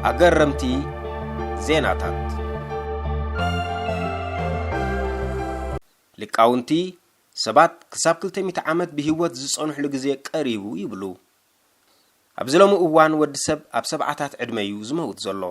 ኣገረምቲ ዜናታት። ሊቃውንቲ፣ ሰባት ክሳብ ክልተ ሚእቲ ዓመት ብህይወት ዝጸንሕሉ ግዜ ቀሪቡ ይብሉ። ኣብዚ ሎሚ እዋን ወዲ ሰብ ኣብ ሰብዓታት ዕድመ እዩ ዝመውት ዘሎ።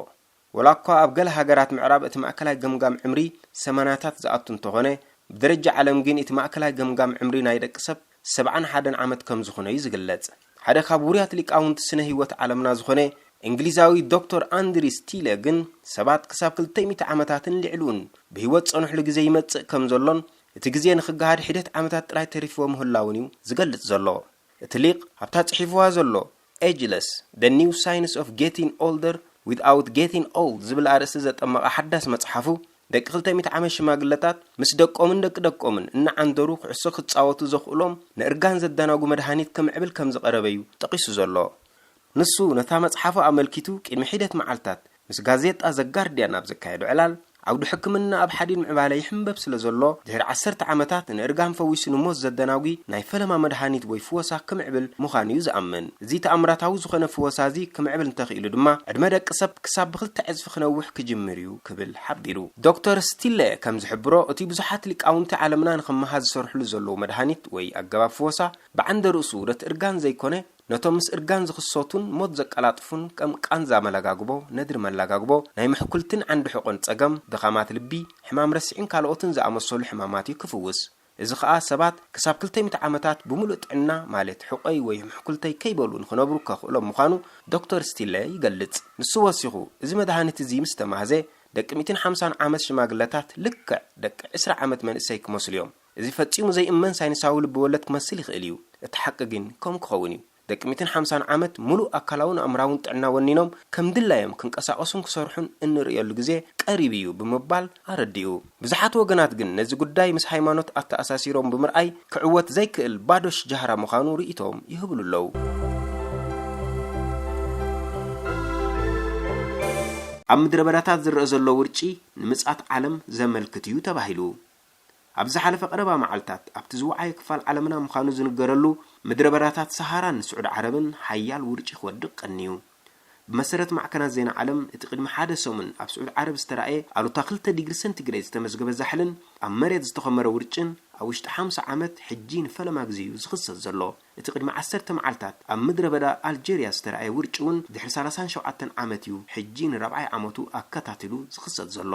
ወላ እኳ ኣብ ገለ ሃገራት ምዕራብ እቲ ማእከላይ ገምጋም ዕምሪ ሰማንያታት ዝኣቱ እንተኾነ፣ ብደረጃ ዓለም ግን እቲ ማእከላይ ገምጋም ዕምሪ ናይ ደቂ ሰብ ሰብዓን ሓደን ዓመት ከም ዝኾነ እዩ ዝግለጽ። ሓደ ካብ ውሩያት ሊቃውንቲ ስነ ህይወት ዓለምና ዝኾነ እንግሊዛዊ ዶክተር ኣንድሪስ ቲለ ግን ሰባት ክሳብ ክልተ ሚእቲ ዓመታትን ልዕሊኡን ብህይወት ጸንሕሉ ግዜ ይመጽእ ከም ዘሎን እቲ ግዜ ንክገሃድ ሒደት ዓመታት ጥራይ ተሪፍዎ ምህላውን እዩ ዝገልጽ ዘሎ። እቲ ሊቕ ኣብታ ጽሒፍዋ ዘሎ Ageless: The New Science of Getting Older Without Getting Old ዝብል ኣርእስቲ ዘጠመቐ ሓዳስ መጽሓፉ፣ ደቂ ክልተ ሚእቲ ዓመት ሽማግለታት ምስ ደቆምን ደቂ ደቆምን እናዓንደሩ ኩዕሶ ክጻወቱ ዘኽእሎም ንእርጋን ዘደናጉ መድሃኒት ክምዕብል ከም ዝቐረበ እዩ ጠቒሱ ዘሎ። ንሱ ነታ መጽሓፉ ኣመልኪቱ፣ ቅድሚ ሒደት መዓልታት ምስ ጋዜጣ ዘ ጋርድያን ኣብ ዘካየዶ ዕላል፣ ዓውዲ ሕክምና ኣብ ሓዲድ ምዕባለ ይሕንበብ ስለ ዘሎ፣ ድሕሪ ዓሰርተ ዓመታት ንእርጋን ፈዊሱ ንሞት ዘደናጒ ናይ ፈለማ መድሃኒት ወይ ፍወሳ ክምዕብል ምዃኑ እዩ ዝኣምን። እዚ ተኣምራታዊ ዝኾነ ፍወሳ እዚ ክምዕብል እንተኽኢሉ ድማ፣ ዕድመ ደቂ ሰብ ክሳብ ብኽልተ ዕጽፊ ክነውሕ ክጅምር እዩ ክብል ሓቢሩ። ዶክተር ስቲለ ከም ዝሕብሮ፣ እቲ ብዙሓት ሊቃውንቲ ዓለምና ንኽመሃዝ ዝሰርሕሉ ዘለዉ መድሃኒት ወይ ኣገባብ ፍወሳ፣ ብዓንደ ርእሱ ነቲ እርጋን ዘይኮነ፣ ነቶም ምስ እርጋን ዝኽሰቱን ሞት ዘቀላጥፉን ከም ቃንዛ መላጋግቦ፣ ነድሪ መላጋግቦ፣ ናይ ምሕኩልትን ዓንዲ ሕቖን ጸገም፣ ድኻማት ልቢ፣ ሕማም ረስዒን ካልኦትን ዝኣመሰሉ ሕማማት እዩ ክፍውስ። እዚ ኸኣ ሰባት ክሳብ ክልተ ሚእቲ ዓመታት ብምሉእ ጥዕና፣ ማለት ሕቖይ ወይ ምሕኩልተይ ከይበሉ ንኽነብሩ ከኽእሎም ምዃኑ ዶክተር ስቲለ ይገልጽ። ንሱ ወሲኹ፣ እዚ መድሃኒት እዚ ምስ ተማህዘ፣ ደቂ ሚእትን ሓምሳን ዓመት ሽማግለታት ልክዕ ደቂ ዕስራ ዓመት መንእሰይ ክመስሉ እዮም። እዚ ፈጺሙ ዘይእመን ሳይንሳዊ ልቢ ወለድ ክመስል ይኽእል እዩ። እቲ ሓቂ ግን ከምኡ ክኸውን እዩ። ደቂ ሚእትን ሓምሳን ዓመት ምሉእ ኣካላውን ኣእምራውን ጥዕና ወኒኖም ከም ድላዮም ክንቀሳቐሱን ክሰርሑን እንርእየሉ ግዜ ቀሪቡ እዩ ብምባል ኣረዲኡ። ብዙሓት ወገናት ግን ነዚ ጉዳይ ምስ ሃይማኖት ኣተኣሳሲሮም ብምርኣይ ክዕወት ዘይክእል ባዶ ሽጃህራ ምዃኑ ርእይቶም ይህብሉ ኣለዉ። ኣብ ምድረ በዳታት ዝረአ ዘሎ ውርጪ ንምጽኣት ዓለም ዘመልክት እዩ ተባሂሉ። ኣብ ዝሓለፈ ቀረባ መዓልታት ኣብቲ ዝወዓየ ክፋል ዓለምና ምዃኑ ዝንገረሉ ምድረ በዳታት ሰሃራን ስዑዲ ዓረብን ሓያል ውርጪ ክወድቕ ቀንዩ። ብመሰረት ማዕከናት ዜና ዓለም፣ እቲ ቅድሚ ሓደ ሰሙን ኣብ ስዑዲ ዓረብ ዝተራእየ ኣሉታ ክልተ ዲግሪ ሰንቲግሬድ ዝተመዝገበ ዛሕልን ኣብ መሬት ዝተኸመረ ውርጭን ኣብ ውሽጢ ሓምሳ ዓመት ሕጂ ንፈለማ ግዜ እዩ ዝኽሰት ዘሎ። እቲ ቅድሚ ዓሰርተ መዓልታት ኣብ ምድረ በዳ ኣልጀርያ ዝተራእየ ውርጭ እውን ድሕሪ ሰላሳን ሸውዓተን ዓመት እዩ ሕጂ ንራብዓይ ዓመቱ ኣከታቲሉ ዝኽሰት ዘሎ።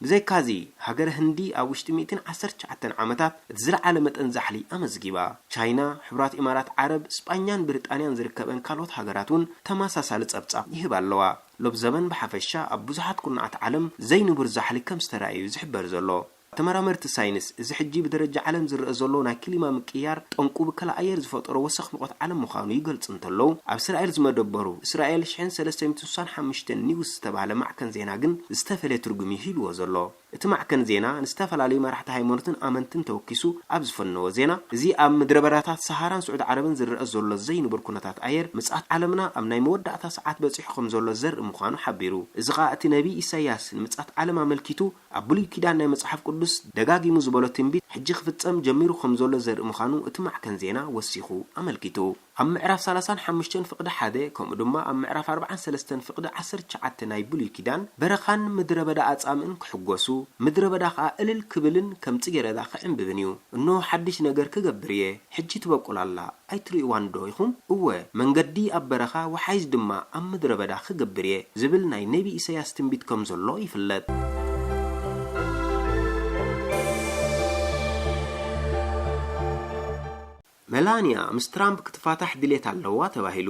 ብዘይካዚ፣ ሃገረ ህንዲ ኣብ ውሽጢ ሚእትን ዓሰርተ ትሽዓተን ዓመታት እቲ ዝለዓለ መጠን ዛሕሊ ኣመዝጊባ። ቻይና፣ ሕቡራት ኢማራት ዓረብ፣ ስጳኛን ብሪጣንያን ዝርከበን ካልኦት ሃገራት እውን ተመሳሳሊ ጸብጻብ ይህባ ኣለዋ። ሎብ ዘበን ብሓፈሻ ኣብ ብዙሓት ኩርናዓት ዓለም ዘይንቡር ዛሕሊ ከም ዝተራእየ እዩ ዝሕበር ዘሎ። ተመራመርቲ ሳይንስ፣ እዚ ሕጂ ብደረጃ ዓለም ዝረአ ዘሎ ናይ ክሊማ ምቅይያር ጠንቁ ብከላ ኣየር ዝፈጠሮ ወሰኽ ሙቐት ዓለም ምዃኑ ይገልጹ እንተለዉ፣ ኣብ እስራኤል ዝመደበሩ እስራኤል ሽሕን ሰለስተ ሚእትን ስሳን ሓሙሽተን ኒውስ ዝተባህለ ማዕከን ዜና ግን ዝተፈለየ ትርጉም እዩ ሂብዎ ዘሎ። እቲ ማዕከን ዜና ንዝተፈላለዩ መራሕቲ ሃይማኖትን ኣመንትን ተወኪሱ ኣብ ዝፈነዎ ዜና፣ እዚ ኣብ ምድረ በዳታት ሰሃራን ስዑዲ ዓረብን ዝረአ ዘሎ ዘይንቡር ኩነታት ኣየር፣ ምጽኣት ዓለምና ኣብ ናይ መወዳእታ ሰዓት በጺሑ ከም ዘሎ ዘርኢ ምዃኑ ሓቢሩ። እዚ ኸኣ እቲ ነቢይ ኢሳይያስ ንምጽኣት ዓለም ኣመልኪቱ ኣብ ብሉይ ኪዳን ናይ መጽሓፍ ቅዱስ ደጋጊሙ ዝበሎ ትንቢት ሕጂ ክፍጸም ጀሚሩ ከም ዘሎ ዘርኢ ምዃኑ እቲ ማዕከን ዜና ወሲኹ ኣመልኪቱ። ኣብ ምዕራፍ ሰላሳን ሓሙሽተን ፍቕዲ ሓደ፣ ከምኡ ድማ ኣብ ምዕራፍ ኣርባዓን ሰለስተን ፍቕዲ ዓሰርተ ትሽዓተ ናይ ብሉይ ኪዳን፣ በረኻን ምድረ በዳ ኣጻምእን ክሕጎሱ፣ ምድረ በዳ ኸኣ እልል ክብልን ከም ጽጌረዳ ክዕምብብን እዩ። እንሆ ሓድሽ ነገር ክገብር እየ፣ ሕጂ ትበቁል ኣላ፣ ኣይትርእይዋን ዶ ኢኹም? እወ፣ መንገዲ ኣብ በረኻ፣ ወሓይዝ ድማ ኣብ ምድረ በዳ ክገብር እየ፣ ዝብል ናይ ነቢ ኢሳያስ ትንቢት ከም ዘሎ ይፍለጥ። መላንያ ምስ ትራምፕ ክትፋታሕ ድሌት ኣለዋ ተባሂሉ።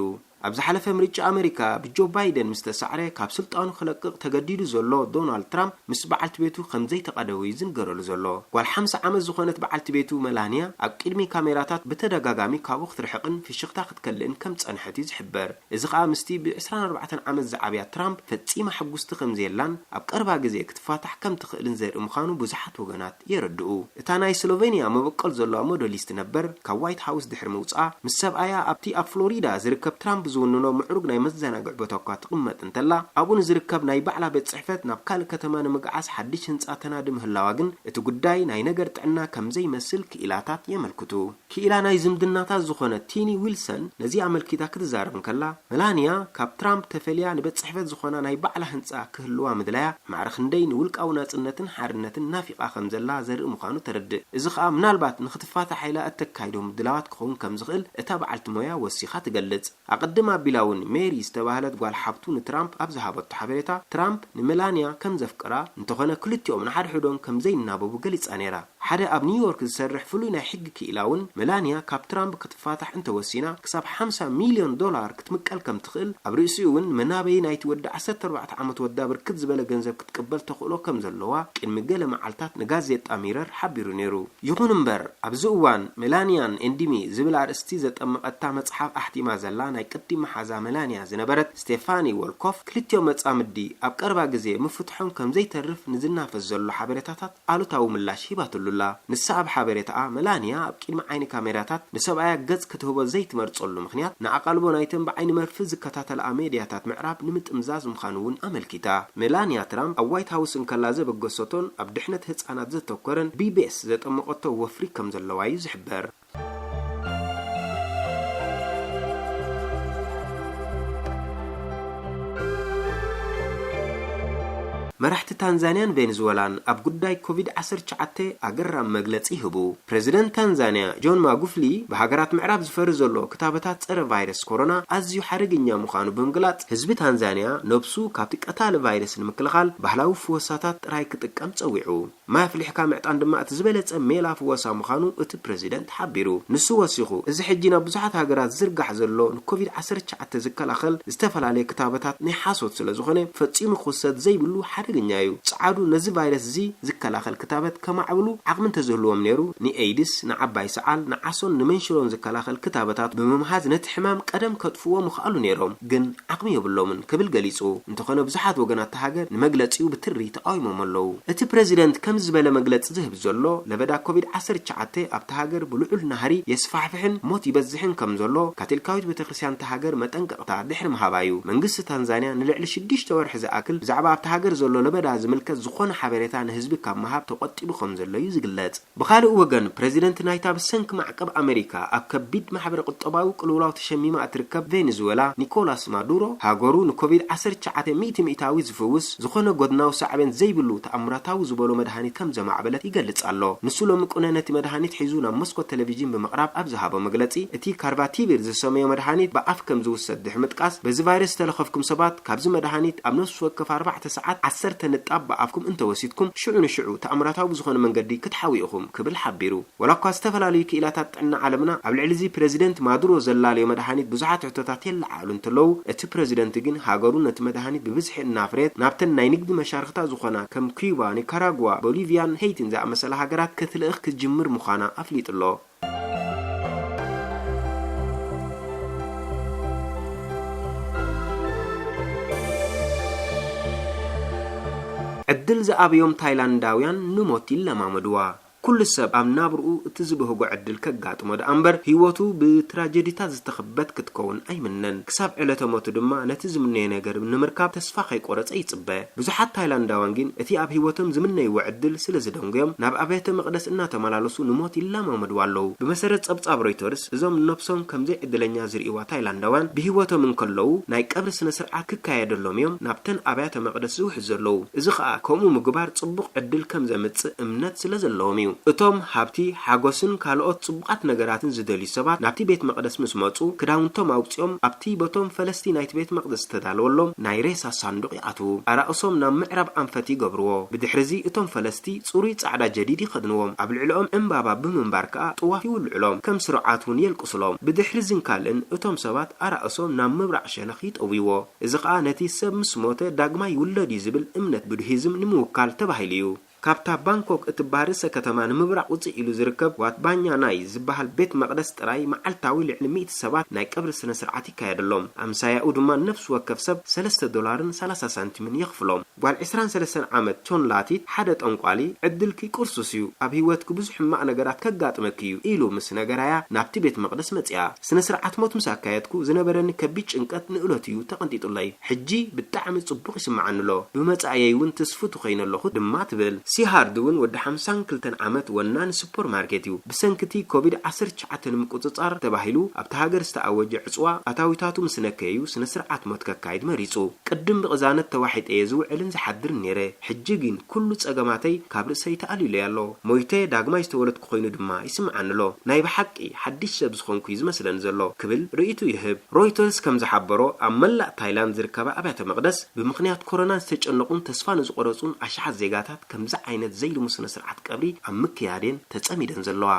ኣብ ዝሓለፈ ምርጫ ኣመሪካ ብጆ ባይደን ምስ ተሳዕረ፣ ካብ ስልጣኑ ክለቅቕ ተገዲዱ ዘሎ ዶናልድ ትራምፕ፣ ምስ በዓልቲ ቤቱ ከም ዘይተቐደወ እዩ ዝንገረሉ ዘሎ። ጓል ሓምሳ ዓመት ዝኾነት በዓልቲ ቤቱ መላንያ፣ ኣብ ቅድሚ ካሜራታት ብተደጋጋሚ ካብኡ ክትርሕቕን ፍሽኽታ ክትከልእን ከም ዝጸንሐት እዩ ዝሕበር። እዚ ኸኣ ምስቲ ብ ዕስራን ኣርባዕተን ዓመት ዝዓብያ ትራምፕ ፈጺማ ሕጉስቲ ከም ዘየላን ኣብ ቀረባ ግዜ ክትፋታሕ ከም ትኽእልን ዘርኢ ምዃኑ ብዙሓት ወገናት የረድኡ። እታ ናይ ስሎቬንያ መበቆል ዘለዋ ሞዴሊስት ነበር፣ ካብ ዋይት ሃውስ ድሕሪ ምውጽኣ፣ ምስ ሰብኣያ ኣብቲ ኣብ ፍሎሪዳ ዝርከብ ትራምፕ ዝውንኖ ምዕሩግ ናይ መዘናግዒ ቦታ እኳ ትቕመጥ እንተላ፣ ኣብኡ ንዝርከብ ናይ ባዕላ ቤት ጽሕፈት ናብ ካልእ ከተማ ንምግዓዝ ሓድሽ ህንጻ ተናዲ ምህላዋ ግን፣ እቲ ጉዳይ ናይ ነገር ጥዕና ከም ዘይመስል ክኢላታት የመልክቱ። ክኢላ ናይ ዝምድናታት ዝኾነት ቲኒ ዊልሰን ነዚ ኣመልኪታ ክትዛረብ እንከላ፣ መላንያ ካብ ትራምፕ ተፈልያ ንቤት ጽሕፈት ዝኾና ናይ ባዕላ ህንጻ ክህልዋ ምድላያ፣ ማዕረ ክንደይ ንውልቃዊ ናጽነትን ሓርነትን ናፊቓ ከም ዘላ ዘርኢ ምዃኑ ተረድእ። እዚ ኸኣ ምናልባት ንኽትፋታሕ ኢላ እተካይዶ ምድላዋት ክኸውን ከም ዝኽእል እታ በዓልቲ ሞያ ወሲኻ ትገልጽ። ኣቐድም ኣቢላ እውን ሜሪ ዝተባህለት ጓል ሓብቱ ንትራምፕ ኣብ ዝሃበቶ ሓበሬታ፣ ትራምፕ ንመላንያ ከም ዘፍቅራ፣ እንተኾነ ክልቲኦም ንሓድሕዶም ከም ዘይናበቡ ገሊጻ ነይራ። ሓደ ኣብ ኒውዮርክ ዝሰርሕ ፍሉይ ናይ ሕጊ ክኢላ እውን፣ መላንያ ካብ ትራምፕ ክትፋታሕ እንተወሲና፣ ክሳብ ሓምሳ ሚልዮን ዶላር ክትምቀል ከም ትኽእል፣ ኣብ ርእሲኡ እውን መናበዪ ናይቲ ወዲ ዓሰርተ ኣርባዕተ ዓመት ወዳ ብርክት ዝበለ ገንዘብ ክትቅበል ተኽእሎ ከም ዘለዋ ቅድሚ ገለ መዓልታት ንጋዜጣ ሚረር ሓቢሩ ነይሩ። ይኹን እምበር፣ ኣብዚ እዋን ሜላንያን ኤንዲሚ ዝብል ኣርእስቲ ዘጠመቐታ መጽሓፍ ኣሕቲማ ዘላ ናይ ቅድም መሓዛ ሜላንያ ዝነበረት ስቴፋኒ ወልኮፍ፣ ክልቲኦም መጻምዲ ኣብ ቀረባ ግዜ ምፍትሖም ከም ዘይተርፍ ንዝናፈስ ዘሎ ሓበሬታታት ኣሉታዊ ምላሽ ሂባትሉ ኣላ። ንሳ ኣብ ሓበሬታኣ፣ መላንያ ኣብ ቅድሚ ዓይኒ ካሜራታት ንሰብኣያ ገጽ ክትህቦ ዘይትመርጸሉ ምኽንያት፣ ንኣቓልቦ ናይተን ብዓይኒ መርፍእ ዝከታተልኣ ሜድያታት ምዕራብ ንምጥምዛዝ ምዃኑ እውን ኣመልኪታ። ሜላንያ ትራምፕ ኣብ ዋይት ሃውስ እንከላ ዘበገሰቶን ኣብ ድሕነት ህጻናት ዘተኮረን ቢቢኤስ ዘጠመቐቶ ወፍሪ ከም ዘለዋ እዩ ዝሕበር። መራሕቲ ታንዛንያን ቬንዙዌላን ኣብ ጉዳይ ኮቪድ ዓሰርተ ትሽዓተ ኣገራሚ መግለጺ ይህቡ። ፕረዚደንት ታንዛንያ ጆን ማጉፍሊ፣ ብሃገራት ምዕራብ ዝፈሪ ዘሎ ክታበታት ጸረ ቫይረስ ኮሮና ኣዝዩ ሓደገኛ ምዃኑ ብምግላጽ፣ ህዝቢ ታንዛንያ ነብሱ ካብቲ ቀታሊ ቫይረስ ንምክልኻል ባህላዊ ፍወሳታት ጥራይ ክጥቀም ጸዊዑ። ማይ ኣፍሊሕካ ምዕጣን ድማ እቲ ዝበለጸ ሜላ ፍወሳ ምዃኑ እቲ ፕረዚደንት ሓቢሩ። ንሱ ወሲኹ፣ እዚ ሕጂ ናብ ብዙሓት ሃገራት ዝዝርጋሕ ዘሎ ንኮቪድ ዓሰርተ ትሽዓተ ዝከላኸል ዝተፈላለየ ክታበታት ናይ ሓሶት ስለ ዝኾነ፣ ፈጺሙ ክውሰድ ዘይብሉ ሓደገኛ እዩ። ጸዓዱ ነዚ ቫይረስ እዚ ዝከላኸል ክታበት ከማዕብሉ ዓቕሚ እንተዝህልዎም ነይሩ፣ ንኤይድስ፣ ንዓባይ ሰዓል፣ ንዓሶን ንመንሽሮን ዝከላኸል ክታበታት ብምምሃዝ ነቲ ሕማም ቀደም ከጥፍዎ ምኽኣሉ ነይሮም። ግን ዓቕሚ የብሎምን ክብል ገሊጹ። እንተኾነ ብዙሓት ወገናት እታ ሃገር ንመግለጺኡ ብትሪ ተቓዊሞም ኣለዉ። እቲ ፕረዚደንት ከምዚ ዝበለ መግለጺ ዝህብ ዘሎ ለበዳ ኮቪድ ዓሰርተ ትሽዓተ ኣብታ ሃገር ብልዑል ናህሪ የስፋሕፍሕን ሞት ይበዝሕን ከም ዘሎ ካቶሊካዊት ቤተክርስትያን እታ ሃገር መጠንቀቕታ ድሕሪ ምሃባ እዩ። መንግስቲ ታንዛንያ ንልዕሊ ሽዱሽተ ወርሒ ዝኣክል ብዛዕባ ኣብታ ሃገር ዘሎ ለበዳ ዝምልከት ዝኾነ ሓበሬታ ንህዝቢ ካብ ምሃብ ተቖጢቡ ከም ዘሎ እዩ ዝግለጽ። ብኻልእ ወገን፣ ፕረዚደንት ናይታ ብሰንኪ ማዕቀብ ኣመሪካ ኣብ ከቢድ ማሕበረ ቁጠባዊ ቅልውላው ተሸሚማ እትርከብ ቬኔዙዌላ፣ ኒኮላስ ማዱሮ፣ ሃገሩ ንኮቪድ ዓሰርተ ትሽዓተ ሚእቲ ሚእታዊ ዝፍውስ ዝኾነ ጎድናዊ ሳዕቤን ዘይብሉ ተኣምራታዊ ዝበሎ መድሃኒት ከም ዘማዕበለት ይገልጽ ኣሎ። ንሱ ሎሚ ቁነ ነቲ መድሃኒት ሒዙ ናብ መስኮት ቴሌቪዥን ብምቕራብ ኣብ ዝሃቦ መግለጺ፣ እቲ ካርቫቲቪር ዝሰመዮ መድሃኒት ብኣፍ ከም ዝውሰድ ድሕሪ ምጥቃስ፣ በዚ ቫይረስ ዝተለኸፍኩም ሰባት ካብዚ መድሃኒት ኣብ ነፍሲ ወከፍ ኣርባዕተ ሰዓት ዓሰርተ ንጣብ ብኣፍኩም እንተወሲድኩም፣ ሽዑ ንሽዑ ተኣምራታዊ ብዝኾነ መንገዲ ክትሓውዩ ኢኹም ክብል ሓቢሩ። ዋላ እኳ ዝተፈላለዩ ክኢላታት ጥዕና ዓለምና ኣብ ልዕሊ እዚ ፕረዚደንት ማዱሮ ዘላለዮ መድሃኒት ብዙሓት ሕቶታት የለዓዕሉ እንተለዉ፣ እቲ ፕረዚደንት ግን ሃገሩ ነቲ መድሃኒት ብብዝሒ እናፍረየት ናብተን ናይ ንግዲ መሻርኽታ ዝኾና ከም ኪዩባ፣ ኒካራጓ፣ ቦሊቪያን ሄይቲን ዝኣመሰላ ሃገራት ክትልእኽ ክትጅምር ምዃና ኣፍሊጡ ኣሎ። ዕድል ዝኣበዮም ታይላንዳውያን ንሞት ይለማመድዋ። ኩሉ ሰብ ኣብ ናብርኡ እቲ ዝበህጎ ዕድል ከጋጥሞ ደኣ እምበር፣ ህይወቱ ብትራጀዲታት ዝተኸበት ክትከውን ኣይምነን። ክሳብ ዕለተ ሞቱ ድማ ነቲ ዝምነዮ ነገር ንምርካብ ተስፋ ከይቆረጸ ይጽበ። ብዙሓት ታይላንዳውያን ግን እቲ ኣብ ህይወቶም ዝምነይዎ ዕድል ስለ ዝደንጎዮም፣ ናብ ኣብያተ መቕደስ እናተመላለሱ ንሞት ይለማመድዋ ኣለዉ። ብመሰረት ጸብጻብ ሮይተርስ፣ እዞም ንነብሶም ከም ዘይዕድለኛ ዝርእይዋ ታይላንዳውያን ብህይወቶም እንከለዉ ናይ ቀብሪ ስነ ስርዓት ክካየደሎም እዮም ናብተን ኣብያተ መቕደስ ዝውሕዙ ዘለዉ። እዚ ኸኣ ከምኡ ምግባር ጽቡቕ ዕድል ከም ዘምጽእ እምነት ስለ ዘለዎም እዩ። እቶም ሃብቲ፣ ሓጎስን ካልኦት ጽቡቓት ነገራትን ዝደልዩ ሰባት ናብቲ ቤት መቕደስ ምስ መጹ፣ ክዳውንቶም ኣውጺኦም ኣብቲ በቶም ፈለስቲ ናይቲ ቤት መቕደስ ዝተዳለወሎም ናይ ሬሳ ሳንዱቕ ይኣትዉ። ኣራእሶም ናብ ምዕራብ ኣንፈት ይገብርዎ። ብድሕርዚ እቶም ፈለስቲ ጽሩይ ጻዕዳ ጀዲድ ይኸድንዎም። ኣብ ልዕሊኦም ዕምባባ ብምንባር ከኣ ጥዋፍ ይውልዑሎም። ከም ስሩዓት እውን የልቅሱሎም። ብድሕርዝን ካልእን እቶም ሰባት ኣራእሶም ናብ ምብራቕ ሸነኽ ይጠውይዎ። እዚ ኸኣ ነቲ ሰብ ምስ ሞተ ዳግማይ ይውለድ እዩ ዝብል እምነት ቡድሂዝም ንምውካል ተባሂሉ እዩ። ካብታ ባንኮክ እትበሃል ርእሰ ከተማ ንምብራቕ ውፅእ ኢሉ ዝርከብ ዋት ባኛ ናይ ዝበሃል ቤት መቕደስ ጥራይ መዓልታዊ ልዕሊ ሚእቲ ሰባት ናይ ቀብሪ ስነ ስርዓት ይካየደሎም። ኣምሳያኡ ድማ ነፍሲ ወከፍ ሰብ ሰለስተ ዶላርን ሰላሳ ሳንቲምን የኽፍሎም። ጓል ዕስራን ሰለስተን ዓመት ቾን ላቲት ሓደ ጠንቋሊ ዕድልኪ ቅርሱስ እዩ፣ ኣብ ህይወትኪ ብዙሕ ሕማቕ ነገራት ከጋጥመኪ እዩ ኢሉ ምስ ነገራያ ናብቲ ቤት መቕደስ መጺኣ። ስነ ስርዓት ሞት ምስ ኣካየድኩ ዝነበረኒ ከቢድ ጭንቀት ንእለቱ እዩ ተቐንጢጡለይ። ሕጂ ብጣዕሚ ጽቡቕ ይስምዓኒ ኣሎ። ብመጻእየይ እውን ትስፍቱ ኮይነ ኣለኹ ድማ ትብል። ሲሃርድ እውን ወዲ ሓምሳን ክልተን ዓመት ወናኒ ሱፐርማርኬት እዩ። ብሰንኪ እቲ ኮቪድ ዓሰርተ ትሽዓተ ንምቁጽጻር ተባሂሉ ኣብቲ ሃገር ዝተኣወጀ ዕጽዋ ኣታዊታቱ ምስ ነከየዩ ስነ ስርዓት ሞት ከካይድ መሪጹ። ቅድም ብቕዛነት ተዋሒጠ እየ ዝውዕልን ዝሓድርን ነይረ። ሕጂ ግን ኩሉ ጸገማተይ ካብ ርእሰይ ተኣልዩለይ ኣሎ። ሞይተ ዳግማይ ዝተወለድኩ ኮይኑ ድማ ይስምዓኒ ኣሎ። ናይ ብሓቂ ሓድሽ ሰብ ዝኾንኩ እዩ ዝመስለኒ ዘሎ ክብል ርእይቱ ይህብ። ሮይተርስ ከም ዝሓበሮ ኣብ መላእ ታይላንድ ዝርከባ ኣብያተ መቕደስ ብምኽንያት ኮሮና ዝተጨነቑን ተስፋ ንዝቆረጹን ኣሽሓት ዜጋታት ከምዚ ዓይነት ዘይልሙስ ስነ ስርዓት ቀብሪ ኣብ ምክያደን ተጸሚደን ዘለዋ።